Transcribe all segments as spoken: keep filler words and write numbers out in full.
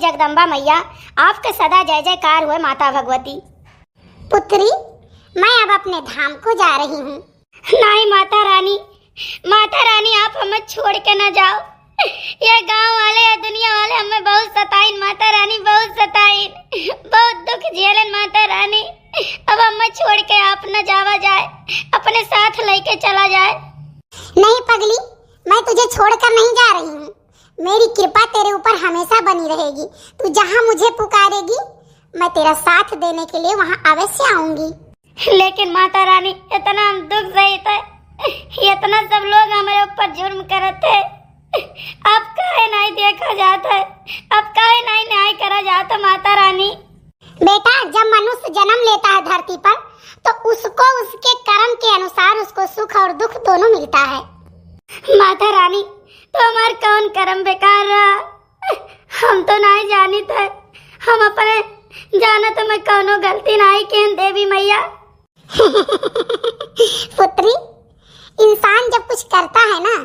जगदम्बा मैया, आपके सदा जय जयकार होए माता भगवती। पुत्री, मैं अब अपने धाम को जा रही हूँ। नाहीं माता रानी, माता रानी, आप हमें छोड़ के ना जाओ। ये गांव वाले, ये दुनिया वाले हमें बहुत सताइन माता रानी, बहुत सताइन, बहुत दुख झेलन माता रानी। अब हमें छोड़ के आप न जावा जाए, अपने साथ लेके चला जाए। नहीं पगली, मैं तुझे छोड़कर नहीं जा रही हूँ। मेरी कृपा तेरे ऊपर हमेशा बनी रहेगी। तू जहाँ मुझे पुकारेगी, मैं तेरा साथ देने के लिए वहाँ अवश्य आऊंगी। लेकिन माता रानी, इतना हम दुख सहित है, इतना सब लोग हमारे ऊपर जुर्म करत है, अब काहे नहीं देखा जात है, अब काहे नहीं न्याय करा जात है माता रानी? बेटा, जब मनुष्य जन्म लेता है धरती पर, तो उसको उसके कर्म के अनुसार उसको सुख और दुख दोनों मिलता है। माता रानी, तो हमार कौन कर्म बेकार रहा? हम तो नाहीं जानित है, हम अपने जानत में कौनो गलती नाहीं किहन देवी मैया। पुत्री, इंसान जब कुछ करता है ना,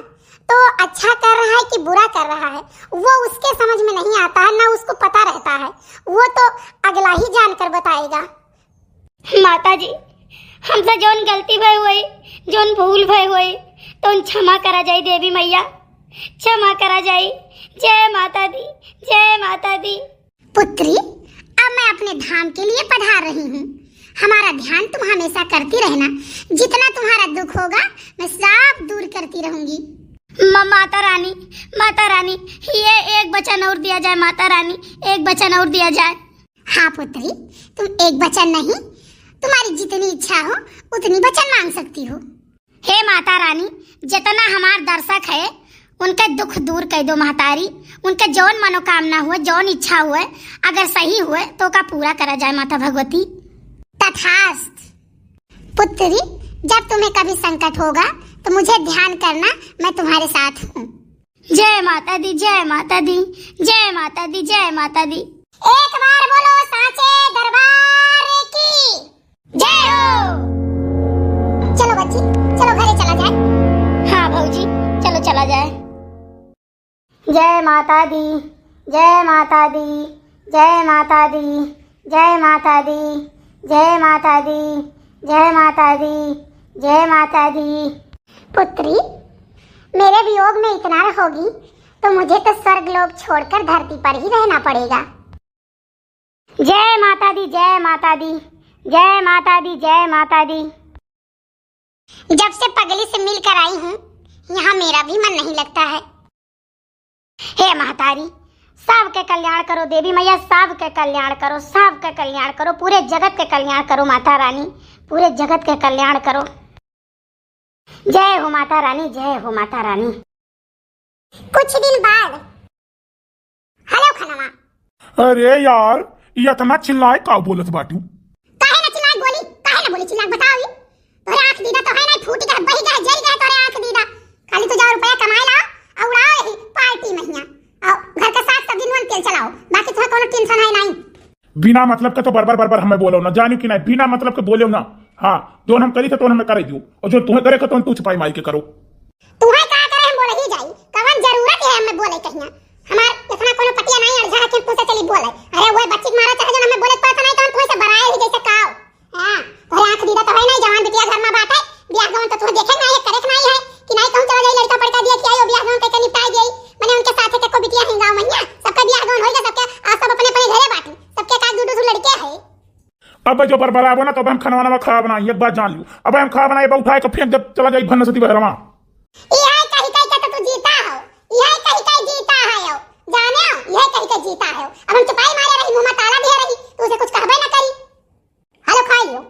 तो अच्छा कर रहा है कि बुरा कर रहा है, वो उसके समझ में नहीं आता है, ना उसको पता रहता है, वो तो अगला ही जानकर बताएगा। माता जी, हमसे जौन गलती भय होई, जौन भूल भय होई, तौन क्षमा करा जाई देवी मैया, क्षमा करा जाई। जय माता दी, जय माता दी। पुत्री, अब मैं अपने धाम के लिए पधार रही हूँ। हमारा ध्यान तुम हमेशा करती रहना। जितना तुम्हारा दुख होगा, मैं सब दूर करती रहूंगी। म-, माता रानी, माता रानी, ये एक वचन और दिया जाए माता रानी, एक वचन और दिया जाए। हाँ पुत्री, तुम एक वचन नहीं, तुम्हारी जितनी इच्छा हो उतनी वचन मांग सकती हो। हे माता रानी, जितना हमार दर्शक है, उनके दुख दूर कर दो महतारी, उनके जौन मनोकामना हुए, जौन इच्छा हुए, अगर सही हुए तो का पूरा करा जाए माता भगवती। तथास्त। पुत्री, जब तुम्हें कभी संकट होगा तो मुझे ध्यान करना, मैं तुम्हारे साथ हूँ। जय माता दी, जय माता दी, जय माता दी, जय माता दी। एक बार बोलो सांचे दरबार की जय हो। चलो बच्ची, चलो घरे चला जाए। हाँ भौजी, चलो चला जाए। जय माता दी, जय माता दी, जय माता दी, जय माता दी, जय माता दी, जय माता दी, जय माता दी। पुत्री, मेरे वियोग में इतना रहोगी तो मुझे तो स्वर्ग लोक छोड़कर धरती पर ही रहना पड़ेगा। जय माता दी, जय माता दी, जय माता दी, जय माता दी। जब से पगली से मिलकर आई हूँ, यहाँ मेरा भी मन नहीं लगता है। हे महतारी, सबके कल्याण करो देवी मैया, सबके कल्याण करो, सबके कल्याण करो, पूरे जगत के कल्याण करो माता रानी, पूरे जगत के कल्याण करो। जय हो माता रानी, जय हो माता रानी। कुछ दिन बाद। हेलो खनवा। अरे यार, ये इतना चिल्लाए का बोलत बाटू? काहे ना चिल्लाए बोली, काहे ना बोली चिल्लाए बताओ ये? तोरे आँख दीदा तो है ना, फूट गए, बही गए, जल गए तोरे आँख दीदा। खाली तू जाओ रुपया कमाए लाओ और उड़ाओ यही पार्टी महिया। और घर का साग सब्जी नून तेल चलाओ, बाकी तुम्हें कोनो टेंशन है नहीं। बिना मतलब के तो बरबर बरबर हमें बोलो ना, जानियो कि नहीं, बिना मतलब के बोलो ना। हाँ, जौन हम करी थे तो हमें करे दियो, और जो तुम्हें करे के तो तू छुपाई माई के करो। तुम्हें का करे हम बोले ही जाई, कवन जरूरत है हमें बोले कहिया? हमार इतना कोनो पतिया नहीं अड़झा के तुमसे चली बोले। अरे वो बच्ची के मारा चाहे जो हमें बोले पड़ता नहीं तो हम तुम्हें से बराए ही जैसे काव। हाँ, तोरे आँख दीदा तो है नहीं, जवान बिटिया घर में बात है, ब्याह गवन तो तुम्हें देखे नहीं है, करे के नहीं है कि नहीं कहूँ चला जाई लड़का पड़का दिया कि आयो ब्याह गवन करके निपटाई गई, मैंने उनके साथ के को बिटिया है गाँव महिया, सबका ब्याह गवन होई गया, सबके आ सब अपने अपने घरे बाटी, सबके का दू दू लड़के है। अब जो बरबराबो ना, तो अब हम खाना वाना खाब ना, एक बात जान लियो। अब हम खाब ना, ये उठाए के फेंक दे, चला जाई भन्न सती बहरवा। यह कही कही के तो तू जीता हो, यह कही कही जीता है हो, जाने हो, यह कही के जीता है हो। अब हम चुपाई मारे रही, मुंह में ताला दिए रही, तू उसे कुछ कहबे ना करी। हेलो, खा लियो,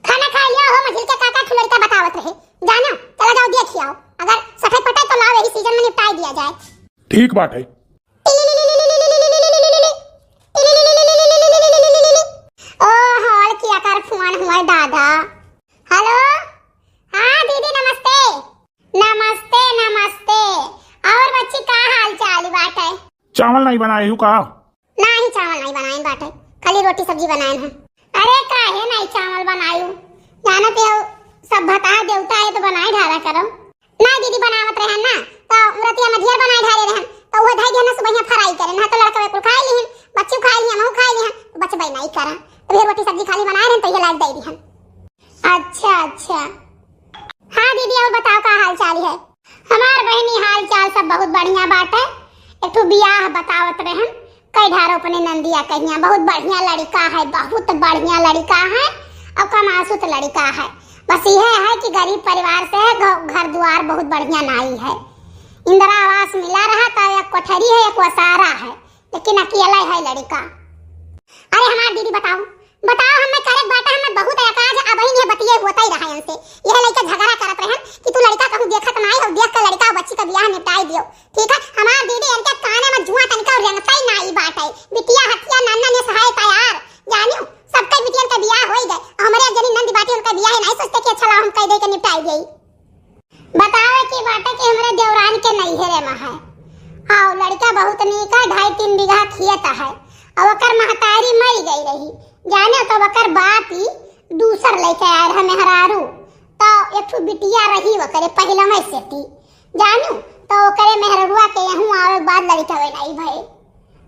खाना खा लियो हो, मझिल के काका खिलौड़ी का बतावत रहे, जानो, चला जाओ, देखी आओ, अगर सफेद पटे तो लाओ, यही सीजन में निपटाई दिया जाए। ठीक बात है। ओ, हॉल किया कर फोन हुआ दादा। हेलो, हाँ दीदी नमस्ते। नमस्ते, नमस्ते। और बच्ची का हाल चाल बाटे? चावल नहीं बनाए हूँ का? नाही, चावल नाही बनाएन बाटे, खाली रोटी सब्जी बनाएन है। अरे काहे नाही चावल बनायू? जानत हो, सब भतार देवता है तो बनाए ढारा करो। नाही दीदी, बनावत रहन ना, तो रतिया में ढेर बनाए ढारे रहन, तो उहे धई दिहन सुबहिया fry करे, ना तो लड़कवे कुल खाए लिहन, बच्ची खाए लिहन, हमहू खाए लिहन, तो बचबे नाई करा। तो ये रोटी सब्जी खाली बनाए रहन, तो ये लाग दे दिहन। अच्छा, अच्छा। हाँ दीदी, और बताओ का हाल चाल है? हमार बहिनी, हाल चाल सब बहुत बढ़िया बाटे। एक ठो बियाह बतावत रहन, कई ढारो अपने नंदिया कहिया, बहुत बढ़िया लड़का है, बहुत बढ़िया लड़का है और कमासुत लड़का है। बस यह है कि गरीब परिवार से है, घ-, घर द्वार बहुत बढ़िया नाई है। इंदिरा आवास मिला रहा था, एक कोठरी है, एक वसारा है, लेकिन अकेला है लड़का। अरे हमार दीदी बताओ, बताओ, हमें करे के बाटे, हमें बहुत एकाज अबहिन ये बतिये होता ही रहा इनसे। यह लइके झगड़ा करत रहन कि तू लड़का कहूँ देखत नाई हो, देख के लड़का बच्ची का बियाह निपटाई दियो। ठीक है, हमार दीदी इनके काने में जुआ तनिका रेंगता ही नाई बाटे। बिटिया हथिया नन्ना ने सहाय तैयार, जानियो, सबके बिटियन का बियाह होई गए, हमरे जनी नंद बाटी उनका बियाह ही नाई सोचते कि अच्छा ला हम कह दे के निपटाई गई। बतावे की बाटे कि हमरे देवरान के नैहरे में है। हाँ, लड़का बहुत नीक है, ढाई तीन बीघा खेत है। और ओकर महतारी मर गई रही, जाने तो ओकर बाप ही दूसर लेके आए रहे मेहरारू। तो एक ठो बिटिया रही ओकरे पहले में से थी, जानू, तो ओकरे मेहररुआ के यहूँ आवे के बाद लड़का वे नहीं भए।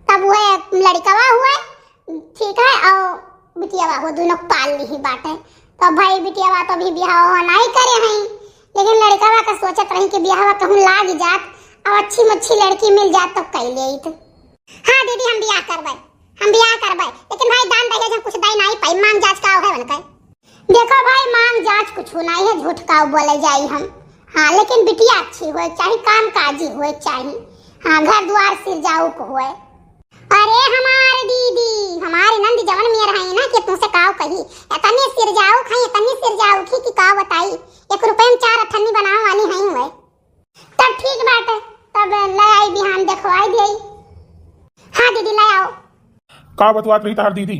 तब वह लड़कवा हुए, ठीक है, और बिटियावा हो दोनों पाल ली ही बाटे। तो भाई बिटियावा तो अभी बियाह नहीं करे हैं, लेकिन लड़कावा का सोचत रही कि बियाहवा कहूँ लाग जात और अच्छी मच्छी लड़की मिल जात तो कह लेत। हाँ दीदी, हम बियाह करबे, हम बियाह करबे, लेकिन भाई दान दहेज हम कुछ दे नहीं पाई, मांग जांच का है उनका। देखो भाई, मांग जांच कुछ नहीं है, झूठ का बोले जाई हम। हाँ, लेकिन बिटिया अच्छी होए के चाही, काम काजी होए के चाही। हाँ, घर द्वार सिरजाऊ को होए। अरे हमार दीदी, हमार नंद जवन मेर है ना कि तुमसे काव कही, इतनी सिरजाऊ खाई, इतनी सिरजाऊ खी कि काव बताई, एक रुपये में चार अठन्नी बनावे वाली है हुए। तब ठीक बाटे, तब ले आई बिहान देखवाई देई। हाँ दीदी, ले आओ। का बतवात रही तहार दीदी?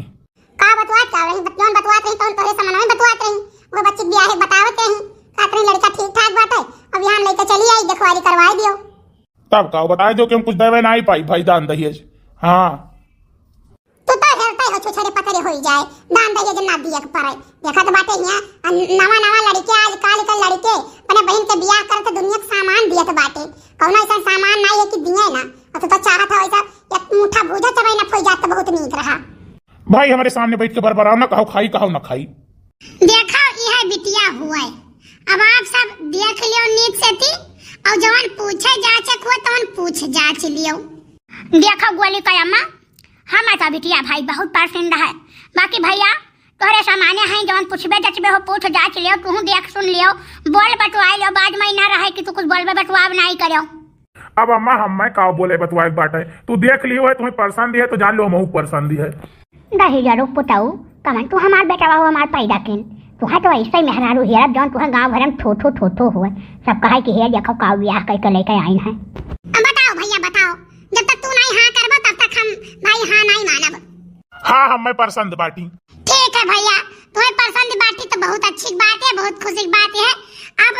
का बतवात का रही? बत-, जौन बतवात रही, तौन तोहरे समनवे बतवात रही। वो बच्ची के बियाहे बतावत रही, कहत रही लड़का ठीक ठाक बाटे, अब बिहान लेके चली आई, देखवारी करवाई दियो। तब का बताए दो कि हम कुछ देवे ना ही पाई भाई दान दहेज। हाँ। तू तो हेरते हो, छुछरे पतरे होई जाए, दान दहेज ना दिए के पड़े। देखत बाटे हियाँ, अन-, नवा नवा लड़के, आजकल के लड़के अपने बहिन के बियाह करत दुनिया के सामान दियत बाटे। कौनो ऐसा सामान नाई है कि दिए ना। और तू तो चाहत हो ऐसा एक मुट्ठा भूजा चबाई ना फोई जात तो बहुत नीक रहा। भाई हमरे सामने बैठ के बरबराओ ना, कहो खाई कहो ना खाई। देखो यह बिटिया हुए, अब आप सब देख लियो नीक से थी, और जवन पूछे जाचे को तवन पूछ जाच लियो। देखो गोली का अम्मा, हम तो बिटिया भाई बहुत पसंद है, बाकी भैया तोहरे सामाने हैं, जवन पूछबे जचबे हो पूछ जाच लियो, तू देख सुन लियो, बोल बटवाई लियो, बाद में ना रहे कि तू कुछ बोलबे बटवाब नहीं करो। अब अम्मा हम मैं का बोले बतवाए के बाटे, तू देख लियो है, तुम्हें पसंद है तो जान लो हमहू पसंद है। दही जरूर पुताऊ, कमन तू हमार बेटवा हो, हमार पैदा किन। तुहा तो ऐसे ही मेहरारू हेरब जौन तुहा गांव भर में ठो ठो ठो ठो हुए। सब कहे कि हे देखो काऊ बियाह कई के लेके आइन है। अब बताओ भैया बताओ, जब तक तू नहीं हाँ करबो तब तक हम भाई हाँ नहीं मानब। हाँ हम मैं पसंद बाटी। ठीक है भैया, तुम्हें पसंद बाटी तो बहुत अच्छी बात है, बहुत खुशी की बात है। अब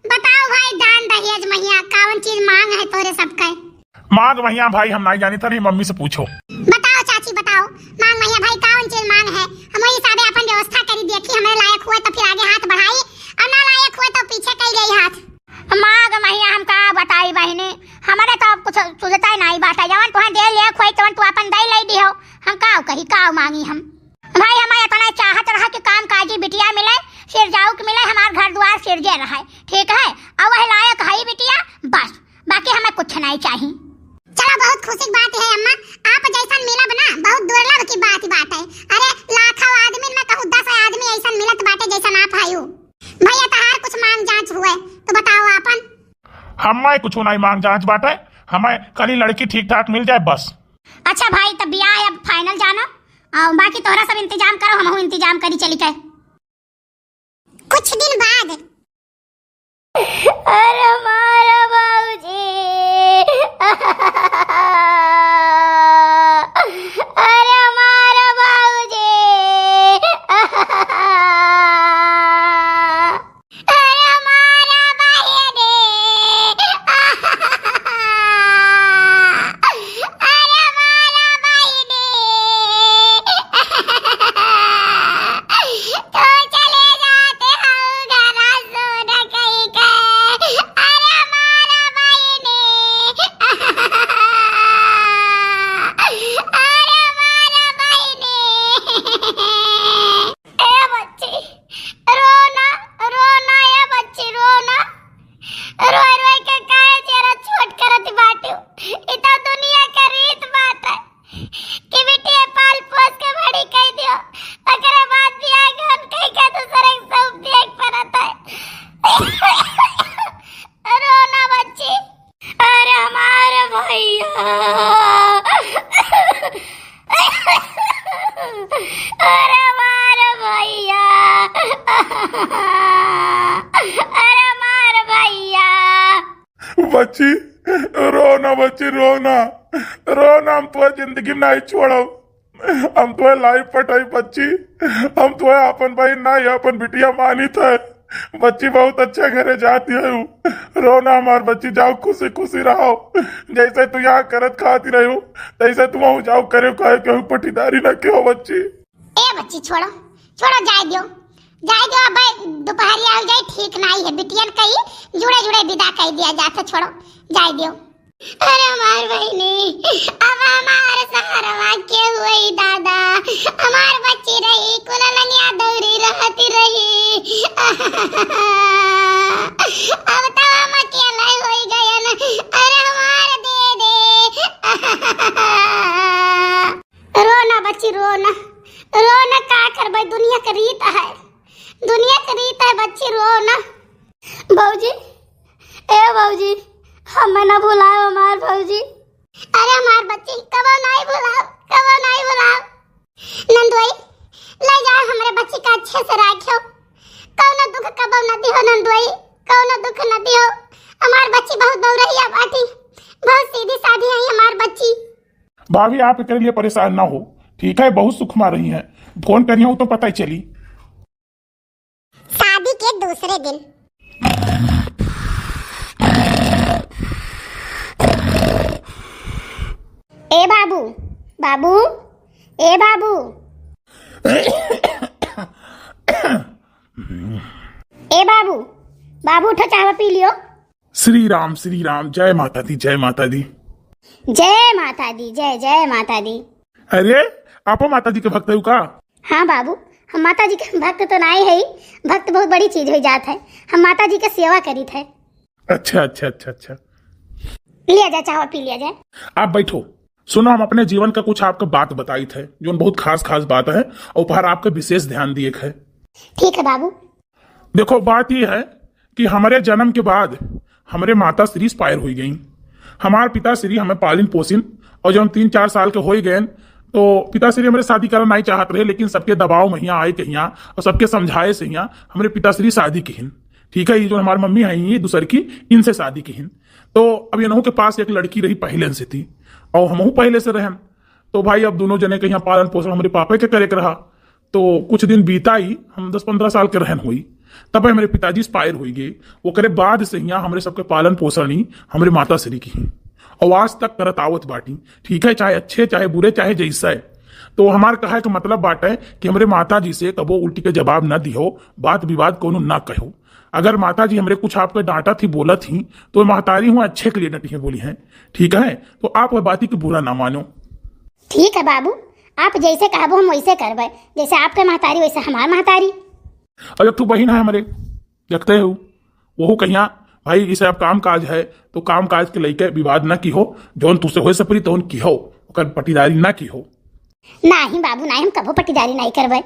बताओ भाई, दान दहेज महिया कावन चीज मांग है तोरे सबके? मांग महिया भाई हम नाई जानी, तनी मम्मी से पूछो। बताओ चाची बताओ, मांग महिया भाई कावन चीज मांग है? हम वही हिसाबे अपन व्यवस्था करी, देखी हमरे लायक हुए तो फिर आगे हाथ बढ़ाई, और ना लायक हुए तो पीछे कई गई हाथ। मांग महिया हम का बताई बहिनी, हमरे तो अब कुछ सुझता ही नाई बाटे, जवन तुहा दे ले खोई तवन तू अपन दे ले दिहो, हम का कही का मांगी हम। भाई हमारे इतना चाहत रहा कि काम काजी बिटिया मिले, सिरजाऊ के मिले, हमार घर द्वार सिरजे रहे, ठीक है, और वह लायक है बिटिया, बस, बाकी हमें कुछ नहीं चाहिए। चलो बहुत खुशी की बात है अम्मा, आप जैसन मिलब ना बहुत दुर्लभ की बात बात है। अरे लाखों आदमी में कहूँ दस आदमी ऐसन मिलत बाटे जैसन आप है। भैया तहार कुछ मांग जांच हुए तो बताओ आपन। हमें कुछ नहीं मांग जांच बाटे, हमें खाली लड़की ठीक ठाक मिल जाए बस। अच्छा भाई, तब बियाह अब final जानो, और बाकी तोहरा सब इंतजाम करो, हमहू इंतजाम करी चली के। कुछ दिन बाद। अरे मारा बाबूजी, अरे मारा बाबूजी, अरे मारा बहिनी, अरे मारा बहिनी। बच्ची, रो ना बच्ची, रो ना, रो ना, हम तोहे जिंदगी में नाहीं छोड़ब। हम तोहे लाइफ पटाई बच्ची, हम तोहे आपन बहिन नाहीं, आपन बिटिया मानित है। बच्ची बहुत अच्छा घरे जाती है, रो ना हमार बच्ची, जाओ खुशी खुशी रहो। जैसे तू यहाँ करत खाती रहो, तैसे तू वहाँ जाओ, करे कहे केहू पटीदारी ना केहो बच्ची। ए बच्ची, छोड़ो, छोड़ो, जाए दियो, जाए दियो। अब दुपहरिया हो जाए, ठीक नाहीं है। बिटियन कही जुड़े जुड़े विदा कइ दिया जात है, छोड़ो, जाए दियो। अरे हमार बहिनी, अब हमार सहारवा के हुई दादा, हमार बच्ची रही, कुललंगिया दौरी रहती रही। अब तो हम अकेले होई गयन। अरे हमार दे दे। रो ना बच्ची, रो ना, रो ना, का करबै, दुनिया के रीत है, दुनिया के रीत है बच्ची, रो ना। भौजी, ए भौजी, हमें ना भुलाओ हमार भौजी। अरे हमार बच्ची, कबो नाहीं भुलाओ, कबो नाहीं भुलाओ। नंदोई, ले जाओ हमरे बच्ची का अच्छे से राखियो, कौनो दुख कबो न दिहो नंदोई, कौनो दुख न दिहो। हमार बच्ची बहुत बहुरहिया बाटी, बहुत सीधी साधी है हमार बच्ची। भाभी, आप एकरे लिए परेशान ना हो, ठीक है, बहुत सुखमा रही हैं। फोन करियो तो पता ही चली। शादी के दूसरे दिन। ए बाबू, बाबू, ए बाबू। ए बाबू, बाबू उठो, चाहवा पी लियो। श्री राम, श्री राम, जय माता दी, जय माता दी। जय माता दी, जय, जय माता दी। अरे, आपो माता जी के भक्त हो का? हाँ बाबू, हम माता जी के भक्त तो नाहीं है, भक्त बहुत बड़ी चीज हो जात है। हम माता जी के सेवा करीत है। अच्छा, अच्छा, अच्छा, अच्छा। लिया जाए, चाहवा पी लिया जाए। आप बैठो। सुनो, हम अपने जीवन का कुछ आपको बात बताइत है, जो बहुत खास खास बात है, और ऊपर आपके विशेष ध्यान दिए है। ठीक है बाबू। देखो, बात ये है कि हमरे जन्म के बाद हमरे माता श्री expire होइ गईं। हमार पिता श्री हमें पालिन पोसिन और जब हम तीन चार साल के होइ गएन, तो पिता श्री हमरे शादी करना नाहीं चाहत रहे, लेकिन सबके दबाव में हियाँ आए के हियाँ और सबके समझाए से हियाँ हमरे पिता श्री शादी किहिन। ठीक है, ये जो हमार मम्मी हैं, ये दूसर की, इनसे शादी किहिन। तो अब इनहू के पास एक लड़की रही पहिले से थी और हमहू पहिले से रहन। तो भाई, अब दोनों जने के हियाँ पालन पोषण हमरे पापा के करे के रहा। तो कुछ दिन बीता ही, हम दस पन्द्रह साल के रहन होई, तब हमरे पिताजी expire होइ गए। ओकरे बाद से हियाँ हमरे सबके पालन पोषण ही हमरे माता श्री किहिन, और आज तक करत आवत बाटी। ठीक है, चाहे अच्छे, चाहे बुरे, चाहे जैसा है। तो हमार कहे के मतलब बाटे कि हमरे माता जी से कबो उल्टी के जवाब ना दिहो, बात विवाद कोनो ना कहो। अगर माता जी हमरे कुछ आपके डांटत ही, बोलत ही, तो महतारी हूँ अच्छे के लिए डटी है, बोली है। ठीक है, तो आप वह बाती के बुरा ना मानो। ठीक है बाबू, आप जैसे कहबो हम वैसे करबे, जैसे आपके महतारी वैसे हमार महतारी। और एक ठो बहिन है हमरे, देखते हो, वहू कहिया, भाई, इसे अब काम काज है, तो काम काज के लइके विवाद ना किहो, जौन तुसे होए सपरी तौन किहो, ओकर पटीदारी ना किहो। नाहीं बाबू, नाहीं, हम कबो पटीदारी नाहीं करबे।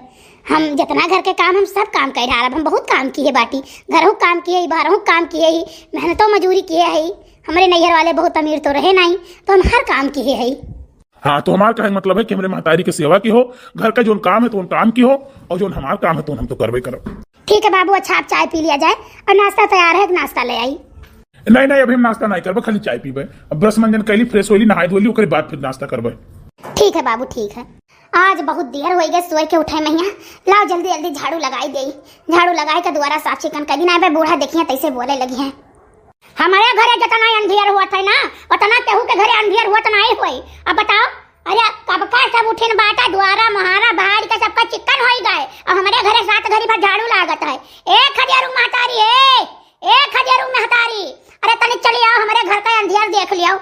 हम जितना घर के काम, हम सब काम कर डालब। हम बहुत काम किहे बाटी, घरहू काम किहे ही, बाहरहू काम किहे ही, मेहनतो मजूरी किहे ही। हमरे नैहर वाले बहुत अमीर तो रहे नाहीं, तो हम हर काम किहे ही। हाँ, तो हमार कहे के मतलब है कि हमरे महतारी के सेवा किहो, घर का जौन काम है तो उन काम किहो, और जौन हमार काम है तो हम तो करबे करब। ठीक है बाबू, अच्छा आप चाय पी लिया जाए और नाश्ता तैयार है, नाश्ता ले आई। नहीं, नहीं, अभी हम नाश्ता नहीं करबे, खाली चाय पीबे। अब ब्रश मंजन कैली, फ्रेश होली, नहाए धोली, ओकरे बाद फिर नाश्ता करबे। ठीक है बाबू, ठीक है। आज बहुत देर होइ गए सोए के उठे महिया, लाओ जल्दी जल्दी झाड़ू लगाई देई, झाड़ू लगाई के दुआरा साफ चिकन कर दी, ना बे बूढ़ा देखिए तैसे बोले लगी हैं। हमरे घरे जितना अंधियर हुआ था ना, उतना केहू के घरे अंधियर हुआ तो नहीं हुई। अब बताओ, अरे कब का सब उठिन बाटा, दुआरा मोहारा बहार के सबका चिकन होई गए, और हमरे घरे सात घड़ी भर झाड़ू लागत है। ए खदेरू महतारी, ए, ए खदेरू महतारी, अरे तनी चली आओ, हमरे घर का अंधियर देख लियो।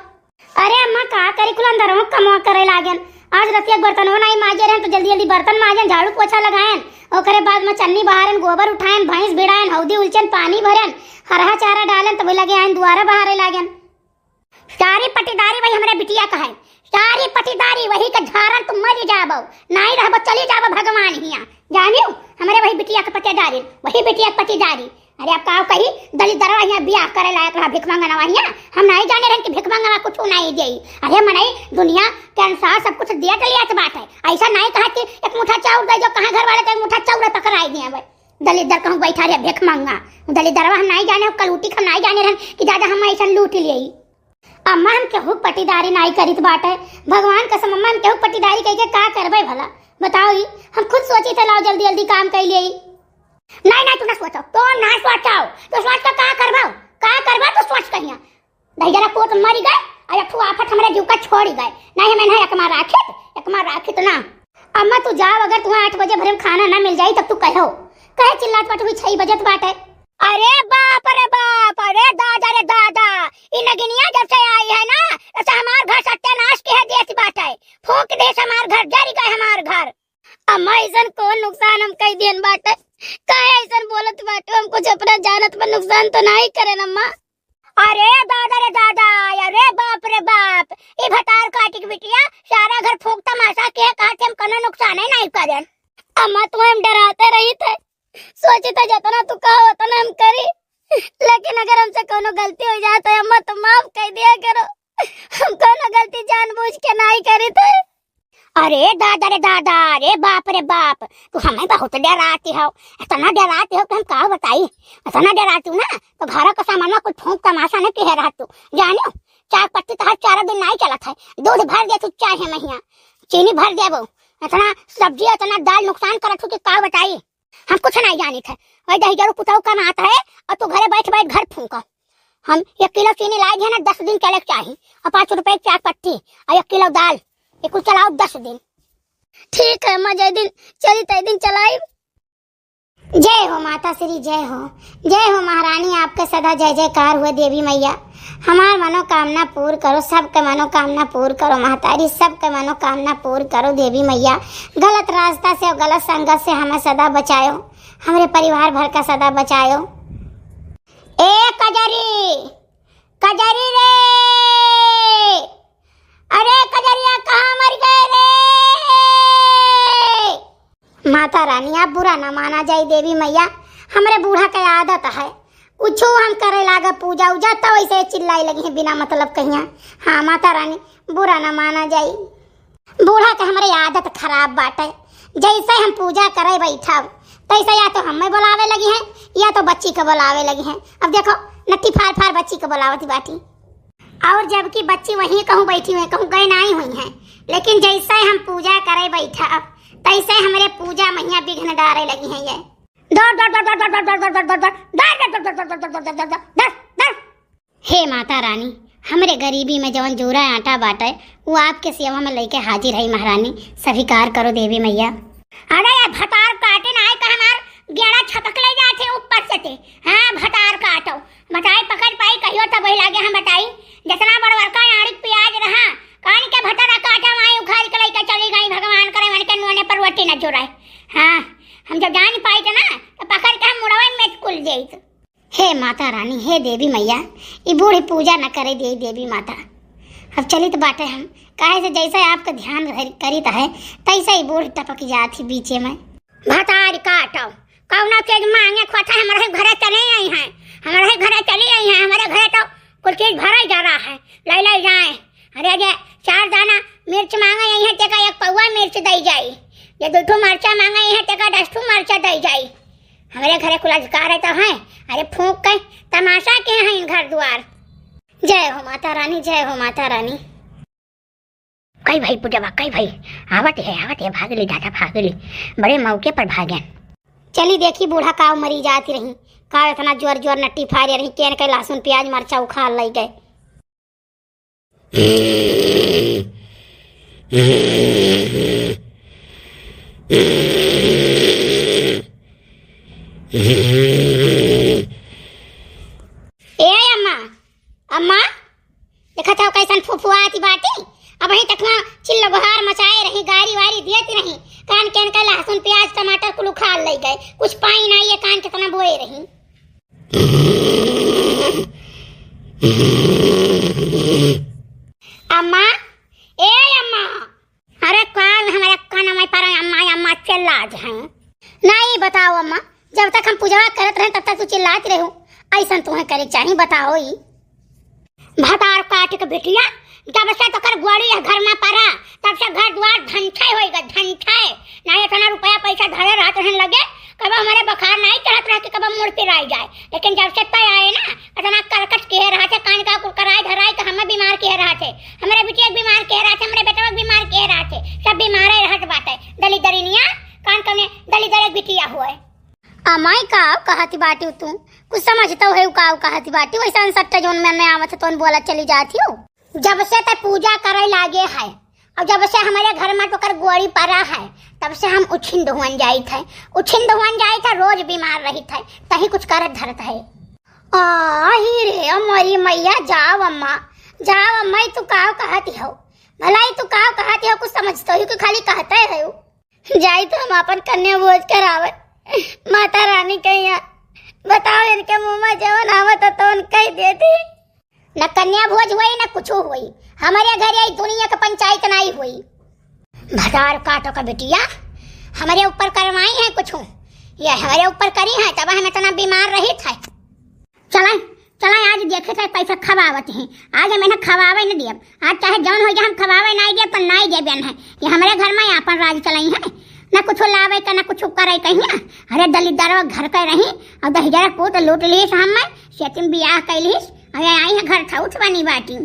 अरे अम्मा, का करी, कुल अंदरहू कमवा करे लागेन। आज रतिया के बर्तनवा नाहीं माजे रहेन, तो जल्दी जल्दी बर्तन माजेन, झाड़ू पोछा लगाएन, ओकरे बाद में चन्नी बहारेन, गोबर उठाएन, भैंस भिड़ाएन, हौदी उलचेन, पानी भरेन, हरहा चारा डालेन, तब लगे आएन दुआरा बहारे लागेन। सारी पटीदारी वही हमरे बिटिया का है, सारी पटीदारी वही के झारन, तुम मरी जाबो, नाहीं रहबो, चली जाबो भगवान हिया, जानियो, हमरे वही बिटिया के पटीदारी, वही बिटिया के पटीदारी। अरे अब का कही, दलिद्रवा हियाँ बियाह करे लायक रहा, भिख मांगनवा हियाँ। हम नाहीं जाने रहन कि भिख मांगनवा कुछ नाहीं देई। अरे मनई दुनिया के अनुसार सब कुछ देत लियात बाटे। ऐसा नाहीं कहा कि एक मुठा चाउर दे दो, कहाँ घर वाले तो एक मुठा चाउर पकड़ाई दिए भाई। दलिद्दर कहूँ बैठा रहे, भिखमंगा। उ दलिद्दरवा हम नाहीं जाने, कलूटी हम नाहीं जाने रहन कि दादा हम अइसन लूट लेई। अम्मा, हम केहू पटीदारी नाहीं करित बाटे। भगवान कसम अम्मा, हम केहू पटीदारी कइके का करबे भला? बताओ ई, हम खुद सोचित है, लाओ जल्दी जल्दी काम कइ लेई। नाहीं, नाहीं, तू ना सोचो, तू ना सोचो, तू सोच के का करबो? का करबो तू सोच कहिया? दहिजरा पूत मरि गए अउर एक ठो आफत हमरे जीव का छोड़ि गए। नाहीं, हम इन्हें एकमा राखित, एकमा राखित ना। अम्मा, तू जाओ, अगर तुहें आठ बजे भरे में खाना ना मिल जाई, तब तू कहो, कहे चिल्लात बाटे, हुई छह बजत बाटे। अरे बाप रे बाप, अरे दादा रे दादा, ई नगिनिया जब से आई है ना, तब से हमार घर सत्यानाश किहे देत बाटे, फूंक देस हमार घर, जरि गए हमार घर। अम्मा, अइसन कौन नुकसान हम कइ दिहन बाटे? काहे अइसन बोलत बाटे? हम कुछ अपना जानत में नुकसान तो नाहीं करेन अम्मा। अरे दादा रे दादा, अरे बाप रे बाप, ई भतार काटी के बिटिया सारा घर फूंक तमाशा किहे, कहत हम कौनो नुकसान ही नाहीं करेन। अम्मा, तुहें हम डराते रहित है, सोचित है जितना तू कहो उतना हम करी, लेकिन अगर हमसे कौनो गलती होइ जाए तो अम्मा तू माफ कइ दिया करो, हम कौनो गलती जानबूझ के नाहीं करित है। अरे दादा रे दादा, अरे बाप रे बाप, तू हमें बहुत डराती हो, इतना डराती हो कि हम का बताई, इतना डराती हो ना, तो घर का सामान में कुछ फूंक तमाशा नहीं किहे रहत तू, जानियो, चाय पत्ती तो हर चार दिन नाहीं चलत है, दूध भर दे तू चाय है महिया, चीनी भर देबो, इतना सब्जी, इतना दाल नुकसान करत हो कि का बताई। हम कुछ नाहीं जानित है। वही दहिजरू पुतहु कमात है अउर तू घरे बैठ बैठ घर फूंको। हम एक किलो चीनी लाइ दिहे ना, दस दिन चले के चाही। अउर पाँच रुपए की चाय पत्ती अउर एक किलो दाल, ये कुल चलाओ दस दिन। ठीक है, अम्मा जय दिन चली तय दिन चलाई। जय हो माता श्री, जय हो, जय हो महारानी, आपके सदा जय जयकार हुए देवी मैया। हमार मनोकामना पूर करो, सबके मनोकामना पूर करो महतारी, सबके मनोकामना पूर करो देवी मैया। गलत रास्ता से और गलत संगत से हमें सदा बचायो, हमरे परिवार भर का सदा बचायो। ए कजरी, कजरी रे, अरे कजरिया कहाँ मर गए रे? माता रानी, आप बुरा ना माना जाई देवी मैया, हमरे बूढ़ा के आदत है, कुछो हम करे लागे पूजा उजा, तो ऐसे चिल्लाए लगी हैं बिना मतलब कहिया। हाँ माता रानी, बुरा ना माना जाई, बूढ़ा के हमरे आदत खराब बाटे, जैसे हम पूजा करे बैठब, तैसे या तो हमें बुलावे लगी हैं, या तो बच्ची के बुलावे लगी हैं। अब देखो, नट्टी फार फार बच्ची के बुलावत बाटी। और जबकि बच्ची वहीं कहूँ बैठी हुई, कहूँ गए नाहीं हुई हैं, लेकिन जैसे हम पूजा करे बैठब, तैसे हमरे पूजा मैया विघ्न डारे लगी हैं ये। दौड़, दौड़, दौड़। हे माता रानी, हमरे गरीबी में जवन जूरा आटा बाटे, वो आपके सेवा में लइके हाजिर है महारानी, स्वीकार करो देवी मैया। अरे यार, भतार काटे ना आए का हमार गेड़ा छपक ले जाते ऊपर से ते। हाँ, भतार काटो, बताई पकड़ पाई कहियो तब वही लागे हम बताई। जितना बड़वरका आड़ी प्याज रहा, कान के भतार काटा माई उखाड़ के लइके चली गई, भगवान करे मन के नोने पर रोटी न चुराए। हाँ, हम जब जान पाई थे ना, तो पकड़ के हम मुड़वे में कुल देत। हे माता रानी, हे देवी मैया, ई बूढ़ी पूजा न करे दे देवी माता। अब चलित बाटे हम, काहे से जैसे आपका ध्यान धर-, करित है, तैसे ही बूढ़ टपक जात ही बीचे में। भतार काटो, कौनो चीज मांगे खोता हमरे घरे चले आई हैं, हमरे घरे चली आई हैं, हमरे घरे तो कुल चीज भरा जा रहा है, ले ले जाए। अरे, अरे, चार दाना मिर्च मांगे आई हैं, तेका एक पौवा मिर्च दई जाई। ये दो ठो मरचा मांगे आई हैं, तेका दस ठो मरचा दई जाई। हमरे घरे कुल अधिकार है तो है। अरे फूंक के तमाशा के हैं घर द्वार। जय हो माता रानी, जय हो माता रानी। कई भाई पूजवा, कई भाई, आवत है, आवत है, भाग ली दादा, भाग ली, बड़े मौके पर भागेन। चली देखी बूढ़ा काव मरी जाती रही, काव इतना जोर जोर नट्टी फारे रही, केन के लहसुन प्याज मरचा उखाड़ लई गए। ए अम्मा, अम्मा, देखत हौ कैसन फुफुआती बाटी? अबहीं तक वहाँ चिल्ला गुहार मचाए रही, गारी वारी दियत रही, कान केन का लहसुन प्याज टमाटर कुल उखाड़ लई गए, कुछ पाई ना ये कान कितना बोए रही। अम्मा, ए अम्मा। अरे काल हमारे कान में पर अम्मा, अम्मा चिल्लात हैं। नहीं बताओ अम्मा, जब तक हम पूजवा करत रहे तब तक तू चिल्लात रहू। ऐसन तुहें करे चाही, बताओ ई। भतार काट के बिटिया, जब से तोकर गोड़ी है घर में परा, तब से घर द्वार धनछय होई गए, धनछय। नहीं इतना रुपया पैसा धरे रहत रहन लगे, कब हमरे बुखार नाहीं चढ़त रहा कि कब मूड़ पिराई जाए, लेकिन जब से तय आए ना, इतना करकट किहे रहत है, कान का कुल कराई धराई तो हमें बीमार किहे रहत है, हमरे बिटिया के बीमार किहे रहत है, हमरे बेटवा के बीमार किहे रहत है, सब बीमारे रहत बाटे। दलिदरिनिया, कान कने दलिदर एक बिटिया हुए। अमाई, काव कहत बाटिउ तू? कुछ समझतउ है काव कहत बाटिउ? वैसन सट्टा जौन मन में आवत है तौन बोलत चली जात हिउ। जब से तै पूजा करे लागे है और जब से हमरे घर में तोकर गोड़ी परा है, तब से हम उछिंद हुअन जाइत है, उछिंद हुअन जाइत है, रोज बीमार रहित है, तहीं कुछ करत धरत है। आही रे अमरी मैया, जाव अम्मा, जाव अम्मा, ई तू काव कहत हो? भला ई तू काव कहत हो? कुछ समझतउ हो कि खाली कहते हो? जाई तो हम आपन कन्या भोज करावे। माता रानी के यहाँ बताओ, इनके मुँह में जवन आवत है तवन कह देती। न कन्या भोज हुई, न कुछ हुई। हमरे घर यही दुनिया के पंचायत नाहीं हुई। भतार काटो का बिटिया, हमरे ऊपर करवाई है कुछ, ये हमरे ऊपर करी है, तब हम इतना बीमार रहित है। चला, चला, आज देखे थे कैसे खवावत हैं। आज हम इन्हें खवावे न दियब। आज चाहे जौन हो जाए, हम खवावे नाहीं दियब, पर नाहीं देबे न है। ये हमरे घर में आपन राज चलाई है, न कुछ लावे के, न कुछ करे कहिया। अरे दलिद्दर घर के रही और दहिजरा पूत लूट लीस हम में, सेतिम बियाह कैलीस, और ये आई है घर थौथ बनी बाटी।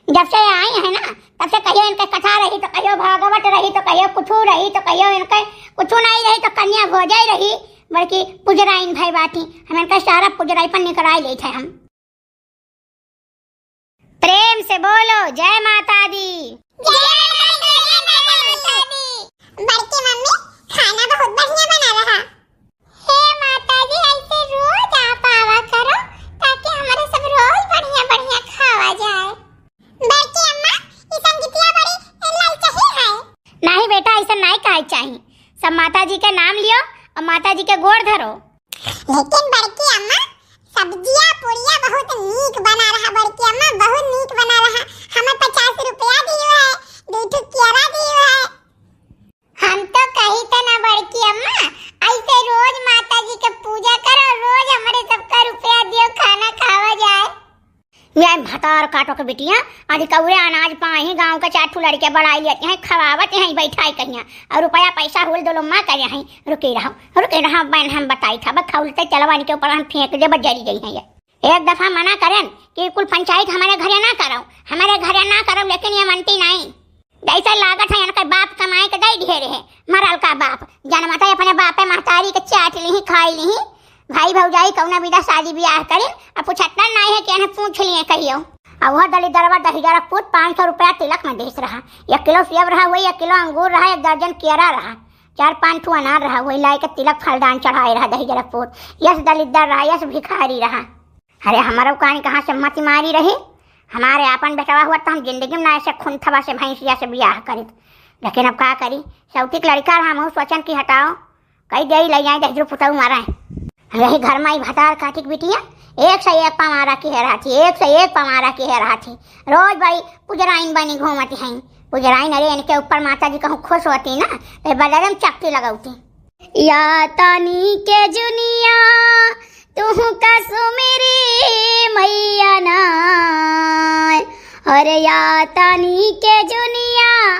जब से आई है ना, तब से कहियो इनके कथा रही तो कहियो भागवत रही तो कहियो कुछ रही तो कहियो इनके कुछ नाहीं रही तो कन्या भोजई रही, बल्कि पुजराइन भई बाटी। हम इनका सारा पुजराई पर निकराई लेत है हम। प्रेम से बोलो, जय माता दी। जय माता दी। बड़की मम्मी, खाना बहुत बढ़िया बना रहा। हे माता जी, ऐसे रोज आप आवा करो, ताकि हमारे सब रोज बढ़िया बढ़िया खावा जाए। बड़की अम्मा, ई संगीतिया बड़ी ललचही है। नाहीं बेटा, ऐसा नाहीं कहे चाही। सब माता जी के नाम लियो और माता जी के गोड़ धरो। लेकिन बड़की अम्मा, सब्जिया पुड़िया बहुत नीक बना रहा बड़की अम्मा, बहुत नीक बना रहा। हमें पचास रुपया दियो है, दो ठो केरा दियो है। हम तो कही थे ना बड़की अम्मा, ऐसे रोज माता जी के पूजा करो, रोज हमरे सबका रुपया दियो, खाना खावा जाए। ये भतार काटो के बिटिया, आज कौरे अनाज पाए हैं, गाँव के चार ठो लड़के बढ़ाई लेते हैं, खवावत हैं, बैठाई कहिया, और रुपया पैसा होल दो लोग माँ करे हैं। रुके रहो, रुके रहो, बहन, हम बताई था, बस खौलते चलवा इनके ऊपर हम फेंक दे, बस जरी गई हैं ये। एक दफा मना करेन कि कुल पंचायत हमारे घरे ना करो, हमारे घरे ना करो, लेकिन ये मनती नाहीं। जैसे लागत है इनके बाप कमाए के दई ढेर है, मरल का बाप, जनमत है अपने बापे महतारी के चाट लिही, खाई लिही। भाई भौजाई कौना बिदा शादी बियाह करिन, अब पुछत्ता नाहीं है कि इन्हें पूछ लिए कहियो। अब वह दलिदरवा दहिजरा पूत पाँच सौ रुपया तिलक में देस रहा, एक किलो सेब रहा, वही एक किलो अंगूर रहा, एक दर्जन केरा रहा, चार पाँच ठो अनार रहा, वही लाई के तिलक फलदान चढ़ाए रहा दहिजरा पूत। यस दलिद्दर रहा, यस भिखारी रहा। अरे, हमरो कानी कहाँ से मति मारी रही। हमारे आपन बेटवा हुआ तो हम जिंदगी में ना ऐसे खुंथवा से भैंसिया से बियाह करित। लेकिन अब का करी, सौती के लड़का रहा, हमहू सोचन कि हटाओ, कई देई लई जाए दहिजरू पुतऊ मारा है। यही घर में ई भतार काटिक बिटिया एक से एक पवारा किहे रहत ही, एक से एक पवारा किहे रहत ही। रोज बड़ी पुजराइन बनी घूमत हैं। पुजराइन, अरे इनके ऊपर माता जी कहूँ खुश होती ना, तो बदले में चक्की लगौती। या तानी के जुनिया, तुहका सुमिरी मैया नाय। अरे या तानी के जुनिया,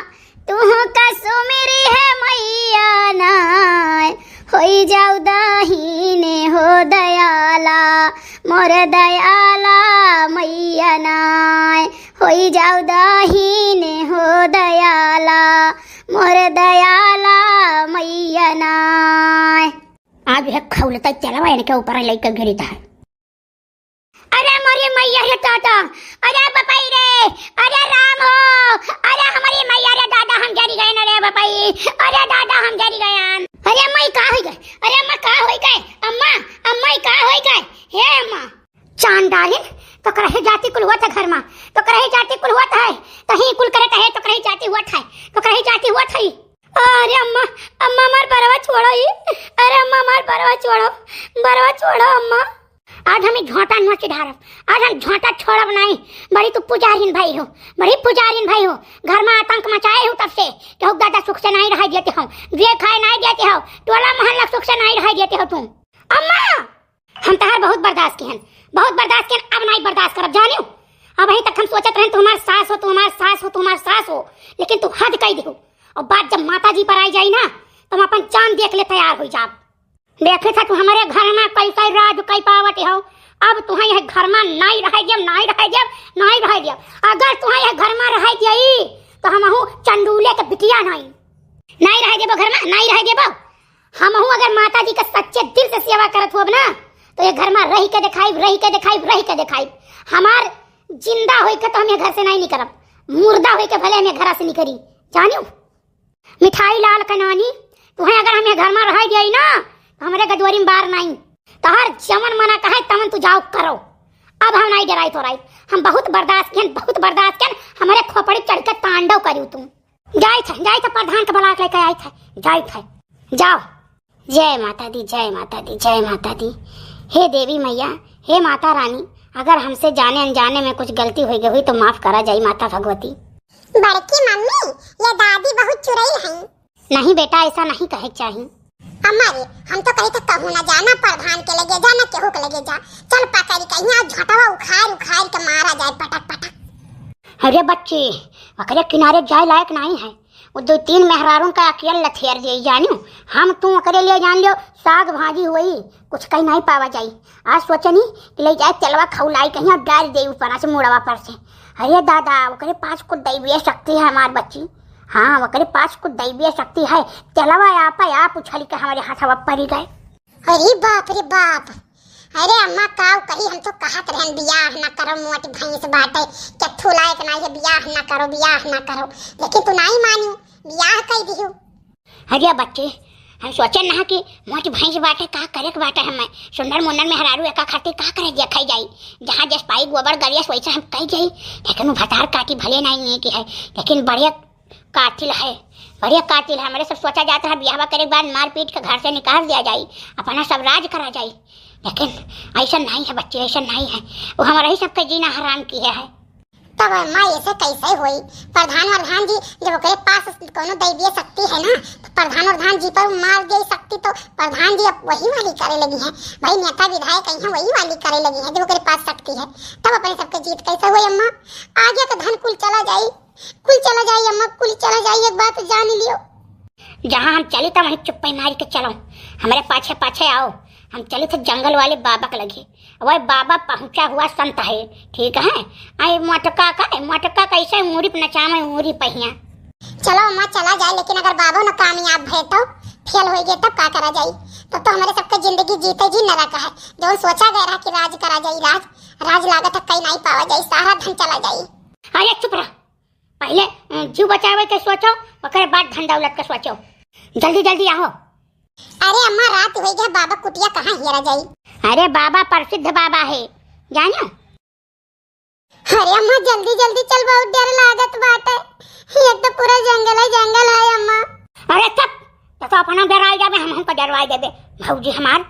तुहका सुमिरी है मैया नाय। होई जाऊ दाहिने हो दयाला, मोर दयाला मैया नाय। होई जाऊ दाहिने हो दयाला, मोर दयाला मैया नाय। आज है खौलता चलवा इनके ऊपर लेके गिरी था। अरे मोरी मैया रे दादा, अरे बपाई रे, अरे राम हो, अरे हमारी मैया रे दादा, हम जरी गए ना रे बपाई, अरे दादा हम जरी गए। अरे अम्मा ई का होई गए, अरे अम्मा का होई गए, अम्मा, अम्मा ई का होई गए, हे अम्मा। चांद डालिन, तो करही जाति कुल हुआ था घर मा, तो करही जाति कुल हुआ था, तही कुल करत है, तो करही जाति हुआ था, तो करही जाति हुआ था। अरे अम्मा, अम्मा हमार बरवा छोड़ो ही, अरे अम्मा हमार बरवा छोड़ो, बरवा छोड़ो अम्मा। आज हम ई झोंटा नोच डारब, आज हम झोंटा छोड़ब नाहीं। बड़ी तू पुजारिन भई हो, बड़ी पुजारिन भई हो, घर मा आतंक मचाए हो तब से, केहू दादा सुख से नाहीं रहाई देते हो, जे खाए नाहीं देते हो, टोला मोहल्ला सुख से नाहीं रहाई देते हो तुम। अम्मा! हम तहार बहुत बर्दाश्त किहन, बहुत बर्दाश्त किहन, अब नाहीं बर्दाश्त करब, जानियो। अबहीं तक हम सोचत रहन, तू हमार सास हो, तू हमार सास हो, तू हमार सास हो, लेकिन तू हद कई दिहू। और बात जब माता जी पर आई जाई ना, तो हम अपन जान दे के लिए तैयार होई जाब। देखी था तू हमरे घर मा कैसे राज कइ पावत हो। अब तुहैं यह घर मा नाहीं रहै देब, नाहीं रहै देब, नाहीं रहै देब। अगर तुहैं यह घर मा रहै देई, तो हमहू चंडूले के बिटिया नाहीं। नाहीं रहै देबो घर मा, नाहीं रहै देबो। हमहू अगर माता जी के सच्चे दिल से सेवा करत होब ना, तो ये घर मा रहि के देखाइब, रहि के देखाइब, रहि के देखाइब। हमार जिंदा होइके तो हम ये घर से नाहीं निकरब, मुर्दा होइके भले हम ये घरा से निकरी, जानियो। मिठाई लाल के नानी, तुहैं अगर हम ये घर मा रहै देई ना, तो हमरे गदवरी मा बार नाहीं। तोहार जवन मना कहै, तवन तू जाओ करो। अब हम नाहीं डराई तोराई। हम बहुत बर्दाश्त किहन, बहुत बर्दाश्त किहन, हमरे खोपड़ी चढ़ि के तांडव करियो तू। जाइत है, जाइत है, प्रधान के बुलाइ के लइके आइत है, जाइत है, जाओ। जय माता दी, जय माता दी, जय माता दी। हे देवी मैया, हे माता रानी, अगर हमसे जाने अनजाने मा कुछ गलती होइ गै होई तो माफ करा जाई माता भगवती। बड़की मम्मी, ये दादी बहुत चुड़ैल हैं। नहीं बेटा, ऐसा नहीं कहे के चाही। अम्मा रे, हम तो कही थे कहूँ ना जाना, प्रधान के लगे जा, ना केहू के लगे जा। चल पकड़ी कहीं, आज झोंटवा उखाड़ उखाड़ के मारा जाए पटक पटक। अरे बच्ची, ओकरे किनारे जाए लायक नाहीं है। वो दुइ तीन मेहरारून का अकेल लथेर जाई जानियो। हम तू ओकरे लिए जान लियो, साग भाजी होई, कुछ कहीं नाहीं पावा जाई। आज सोचनी कि लइ जाए तेलवा खौलाई कहीं, अब डाल दे ऊपर से मुड़वा पर से। अरे दादा, ओकरे पास कुछ दैवीय शक्ति है हमार बच्ची। हाँ, ओकरे पास कुछ दैवीय शक्ति है। तेलवा आप, आप उछल के हमरे हथवा परी गए। अरे बाप रे बाप। अरे अम्मा, काउ कही, हम तो कहत रहन बियाह ना करो, मोट भैंस बाटे, केथू लायक नाहीं है, बियाह ना करो, बियाह ना करो, लेकिन तू नाहीं मानी, बियाह कइ दिहू। अरे बच्ची, हम सोचन ना कि मोट भैंस बाटे, का करे के बाटे हमें, सुंदर मुंदर मेहरारू एका खातिर का करे देखै जाई, जहाँ जस पाई गोबर गरियस वैसे हम कइ जाई, लेकिन वो भतार काटी भले नाहीं नीक है, लेकिन बढ़िया कातिल है, बढ़िया कातिल है। हमरे सब सोचा जात रहा बियाहवा करे के बाद मार पीट के घर से निकाल दिया जाई, अपना सब राज करा जाई, लेकिन ऐसा नाहीं है बच्ची, ऐसा नाहीं है। वो हमरे ही सबके जीना हराम किहे है। तब अम्मा ऐसे कैसे होई? प्रधान वरधान जी जब ओकरे पास कोनो दैवीय शक्ति है ना, तो प्रधान वरधान जी पर मार दे शक्ति, तो प्रधान जी अब वही वाली करे लगी है। भाई नेता विधायक कहीं वही वाली करे लगी है जब ओकरे पास शक्ति है, तब अपने सबके जीत कैसे होई अम्मा? आगे का धन कुल चला जाई। कुल चला जाई अम्मा, कुल चला जाई, एक बात जान लियो। जहाँ हम चली त वहीं चुप्पे मारी के चलो, हमरे पाछे पाछे आओ। हम चली थे जंगल वाले बाबा के लगे, वह बाबा पहुँचा हुआ संत है, ठीक है। आई मोटका का, मोटका कैसे ऊँरी पे नचावे ऊँरी पहिया। चलो अम्मा चला जाए, लेकिन अगर बाबो न कामयाब भए तो, फेल होइ गए तब का करा जाई? तब तो हमरे सबके जिंदगी जीते जी नरक है। जौन सोचा गया रहा कि राज करा जाई, राज, राज लागत है कहीं नाहीं पावा जाई, सारा धन चला जाई। अरे चुप रह, पहिले, अ, जीव बचावे के सोचो, ओकरे बाद धन दौलत के सोचो। जल्दी जल्दी आओ। अरे अम्मा, रात होइ गया, बाबा कुटिया कहाँ हेरा जाई? अरे बाबा प्रसिद्ध बाबा है, जानो? अरे अम्मा, जल्दी जल्दी चल, बहुत डर लागत बाटे, ये तो पूरा जंगल है, जंगल है अम्मा। अरे चुप, तो, तो अपना डराई जाबे, हम हमका डरवाई देबे। भौजी हमार,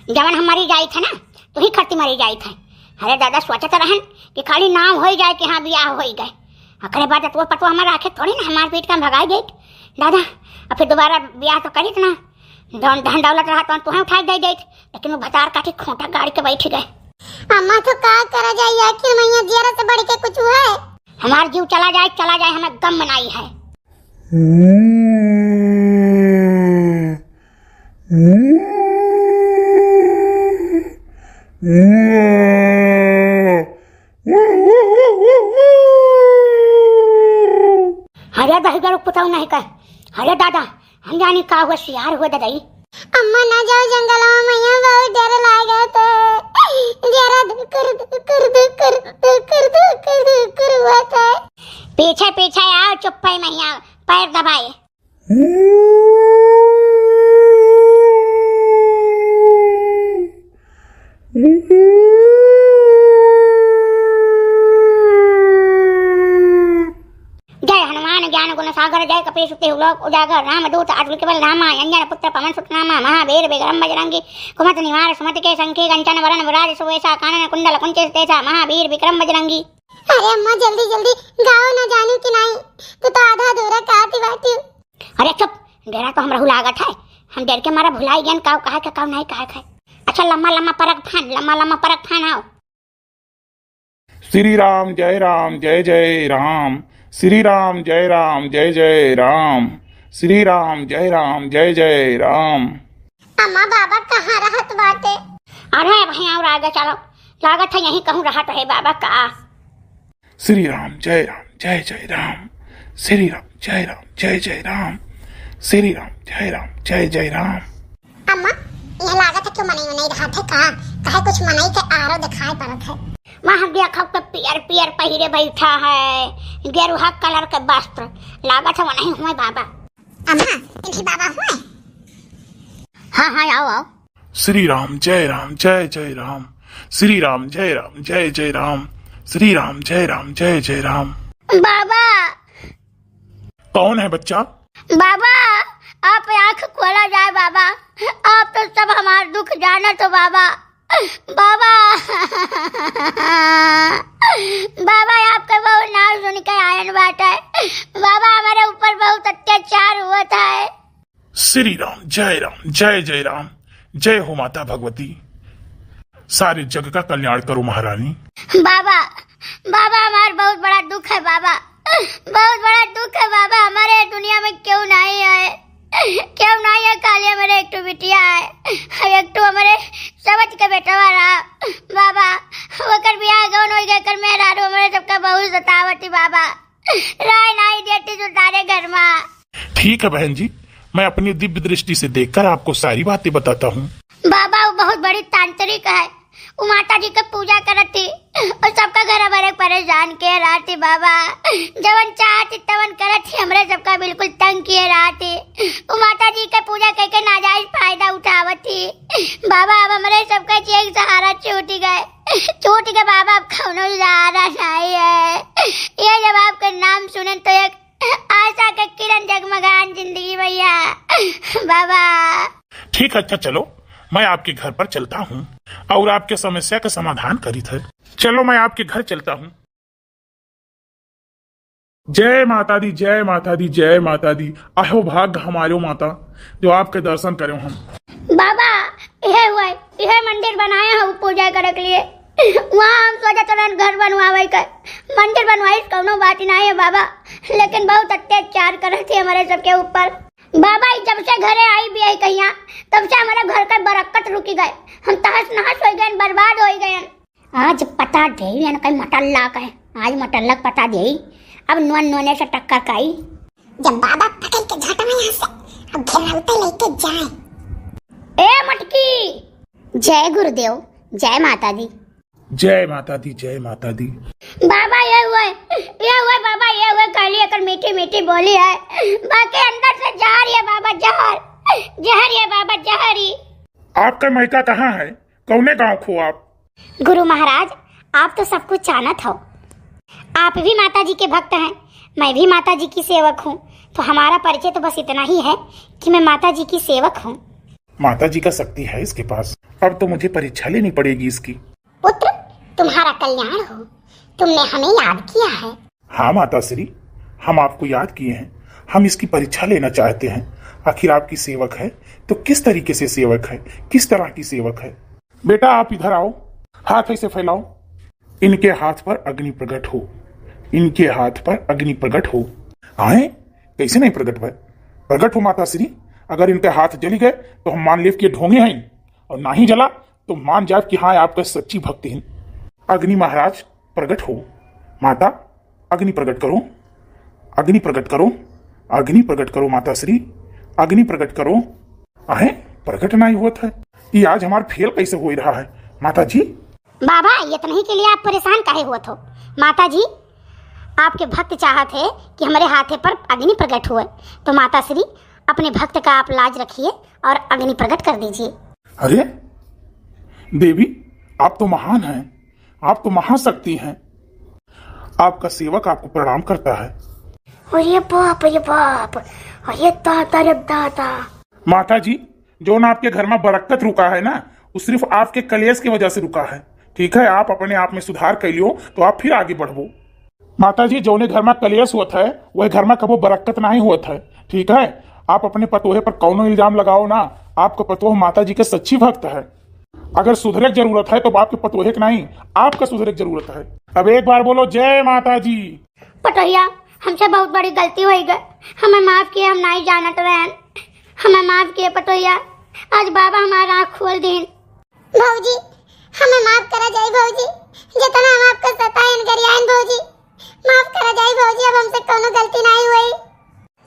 जवन हम मरी जाइत है ना, तू ही खरती मरी जाइत है। अरे दादा, सोचत रहन कि खाली नाम होइ जाए कि हाँ बियाह होइ गए, ओकरे बाद तो पतवा हमार आखे थोड़ी ना हमार पीट के हम भगाई देत। दादा, अब फिर दोबारा बियाह तो करित ना, धन, धन दौलत रहा तो तुहें उठाई दे देत, लेकिन वो भतार काटी खूँटा गाड़ी के बैठ गए। अम्मा तो का करा जाई, आखिर मैया जियरा से बढ़ के कुछ हुआ है? हमार जीव चला जाए, चला जाए, हमें गम मनाई है। अरे दहिजर पुतऊ नहीं कह। अरे दादा, हम जानी का हुआ, सियार हुआ ददई। अम्मा ना जाओ जंगलवा मैया, बहुत डर लागत है। जरा धुकुर, धुकुर, धुकुर, धुकुर, धुकुर, धुकुर हुआ था। पीछे पीछे आओ, चुप्पे मैया, पैर दबाए। जय हनुमान ज्ञान गुण सागर, जय कपीस तिहु लोक उजागर, रामदूत अतुलित बल धामा, अंजन पुत्र पवन सुत नामा, महावीर विक्रम बजरंगी, कुमत निवार सुमति के शंखी, कंचन वरन विराज सुवेसा, कानन कुंडल कुंचित तेसा, महावीर विक्रम बजरंगी। अरे अम्मा, जल्दी जल्दी गाओ ना, जानू कि नाहीं, तू तो आधा अधूरा कहती बाटी। अरे चुप, डेरा तो हमरहू लागत है, हम डर के मारा भुलाई गयन काव कहा के काव नाहीं कहा के। अच्छा लम्मा लम्मा परक फान, लम्मा लम्मा परक फान आओ। श्री राम जय राम जय जय राम, श्री राम जय राम जय जय राम, श्री राम जय राम जय जय राम। अम्मा, बाबा कहाँ रहत बाटे? अरे भैया, और आगे चलो, लागत है यहीं कहूँ रहत है बाबा का। श्री राम जय राम जय जय राम। श्री राम जय राम जय जय राम। श्री राम जय राम जय जय राम। अम्मा, यह लागत है कि मनई मनई रहत है का? काहे कुछ मनई के आरो दिखाई पड़त है। वहाँ देखो तो पियर पियर पहिरे बैठा है, गेरुआ कलर के वस्त्र, लागत है वही हुए बाबा। अम्मा, इन्हीं बाबा हुए? हाँ हाँ, आओ आओ। श्री राम जय राम जय जय राम। श्री राम जय राम जय जय राम। श्री राम जय राम जय जय राम। बाबा। कौन है बच्चा? बाबा, आप आँख खोला जाए बाबा, आप तो सब हमार दुख जानत हो बाबा। बाबा, बाबा, आपके बहुत नाम सुन के आयन बाटे। बाबा, हमारे ऊपर बहुत अत्याचार हुआ था। श्री राम जय राम जय जय राम। जय हो माता भगवती, सारे जग का कल्याण करो महारानी। बाबा, बाबा, हमार बहुत बड़ा दुख है बाबा, बहुत बड़ा दुख है बाबा। हमारे दुनिया में क्यों नहीं है, क्यों नहीं है, खाली हमारे एक ठो बिटिया है, एक ठो हमारे समझ के बेटवा रहा बाबा। ओकर बियाह गौन हो गया, कर मेहरारू हमारे सबका बहुत सतावती बाबा, राय नहीं देती सुतारे घर में। ठीक है बहन जी, मैं अपनी दिव्य दृष्टि से देखकर आपको सारी बातें बताता हूँ। बाबा, वो बहुत बड़ी तांत्रिक है, वो माता जी के पूजा करत थी और सबका घर भरे परेशान के रहती बाबा। जवन चाहती तवन करत थी, हमरे सबका बिल्कुल तंग किए रहती। वो माता जी के पूजा करके नाजायज फायदा उठावत थी बाबा। अब हमरे सबका जी एक सहारा छूट गए, छूट गए बाबा, अब कौनो सहारा नहीं है। ये जब आपके नाम सुनन तो एक आशा के किरण जगमगान जिंदगी भैया। बाबा। ठीक है, अच्छा चलो, मैं आपके घर पर चलता हूँ और आपके समस्या का समाधान करी थे। चलो, मैं आपके घर चलता हूँ। जय माता दी, जय माता दी, जय माता दी। अहो भाग हमारो माता, जो आपके दर्शन करे हम। बाबा, यह हुआ, यह मंदिर बनाया है पूजा करे के लिए। वहाँ हम सोचत रहन घर बनवावे के, मंदिर बनवाई कौनो बात ना है बाबा, लेकिन बहुत अत्याचार करत थी हमारे सबके ऊपर। बाबा, ई जब से घरे आई भी आई कहिया, तब से हमारे घर के बरकत रुकी गए। हम तहस नहस हो गए, बर्बाद हो गए। आज पता दे, यानी कहीं मटल्ला का है, आज मटल्ला का पता दे। अब नोन नोने से टक्कर काई। जब बाबा पकड़ के झटवा यहाँ से, अब घेरौते लेके जाए। ए मटकी, जय गुरुदेव, जय माता दी। जय माता दी, जय माता दी। बाबा, ये हुए, ये हुए बाबा, ये हुए खाली एकर मीठी मीठी बोली है, बाकी अंदर से जहर ये बाबा, जहर, जहर ये बाबा, जहर ही। आपका मायका कहाँ है? कौने गांव को आप? गुरु महाराज, आप तो सब कुछ जानत हो, आप भी माता जी के भक्त हैं, मैं भी माता जी की सेवक हूँ, तो हमारा परिचय तो बस इतना ही है कि मैं माता जी की सेवक हूँ। माता जी का शक्ति है इसके पास, अब तो मुझे परीक्षा लेनी पड़ेगी इसकी। पुत्र, तुम्हारा कल्याण हो, तुमने हमें याद किया है। हाँ माता श्री, हम आपको याद किए हैं, हम इसकी परीक्षा लेना चाहते हैं। आखिर आपकी सेवक है तो किस तरीके से सेवक है, किस तरह की सेवक है? बेटा, आप इधर आओ, हाथ ऐसे फैलाओ। इनके हाथ पर अग्नि प्रकट हो, इनके हाथ पर अग्नि प्रकट हो। आए, कैसे नहीं प्रकट भय? प्रकट हो माता श्री। अगर इनके हाथ जली गए तो हम मान लेव कि ये ढोंगे हैं, और ना ही जला तो मान जाए कि हाँ, आपका सच्ची भक्ति है। अग्नि महाराज प्रकट हो, माता अग्नि प्रकट करो, अग्नि प्रकट करो, अग्नि प्रकट करो माता श्री, अग्नि प्रकट करो। आहे, प्रकट नहीं होत है, ये आज हमार फेल कैसे हो रहा है माता जी? बाबा, इतने ही के लिए आप परेशान काहे होत हो? माता जी, आपके भक्त चाहत है कि हमारे हाथे पर अग्नि प्रकट हुए, तो माता श्री, अपने भक्त का आप लाज रखिए और अग्नि प्रकट कर दीजिए। अरे देवी, आप तो महान हैं, आप तो महाशक्ति हैं, आपका सेवक आपको प्रणाम करता है। अरे बाप रे बाप, अरे दादा रे दादा। माता जी, जो ना आपके घर में बरकत रुका है ना, वो सिर्फ आपके कलेश की वजह से रुका है। ठीक है, आप अपने आप में सुधार कर लियो तो आप फिर आगे बढ़बो। माता जी, जौने घर में कलेश होत है, वह घर में कबो बरकत नहीं होत है। ठीक है, आप अपने पतोहे पर कौनो इल्जाम लगाओ ना, आपका पतोह माता जी के सच्ची भक्त है। अगर सुधरे के जरूरत है तो आपके पतोहे के नहीं, आपका सुधरे के जरूरत है। अब एक बार बोलो, जय माता जी। पतोहिया, हमसे बहुत बड़ी गलती हो गई, हमें माफ किए, हम नहीं जानत रहन, हमें माफ किए पतोहिया। आज बाबा हमार आँख खोल देन। भौजी, हमें माफ करा जाई भौजी, जितना हम आपका सतायन गरियान भौजी, माफ करा जाई भौजी, अब हमसे कौनो गलती नहीं हुई।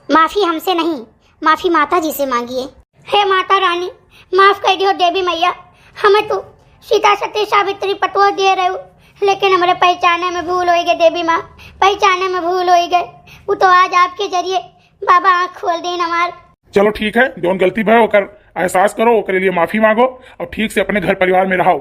माफी हमसे नहीं, माफी माता जी से मांगिए। हे माता रानी, माफ कर दियो देवी मैया, हमें तू सीता सती सावित्री पतोह दिए रहू, लेकिन हमरे पहचाने में भूल होई गए देवी माँ, पहचाने में भूल होई गए। वो तो आज आपके जरिए बाबा आँख खोल देन हमार। चलो ठीक है, जौन गलती भय ओकर एहसास करो, ओकरे लिए माफी मांगो और ठीक से अपने घर परिवार में रहो।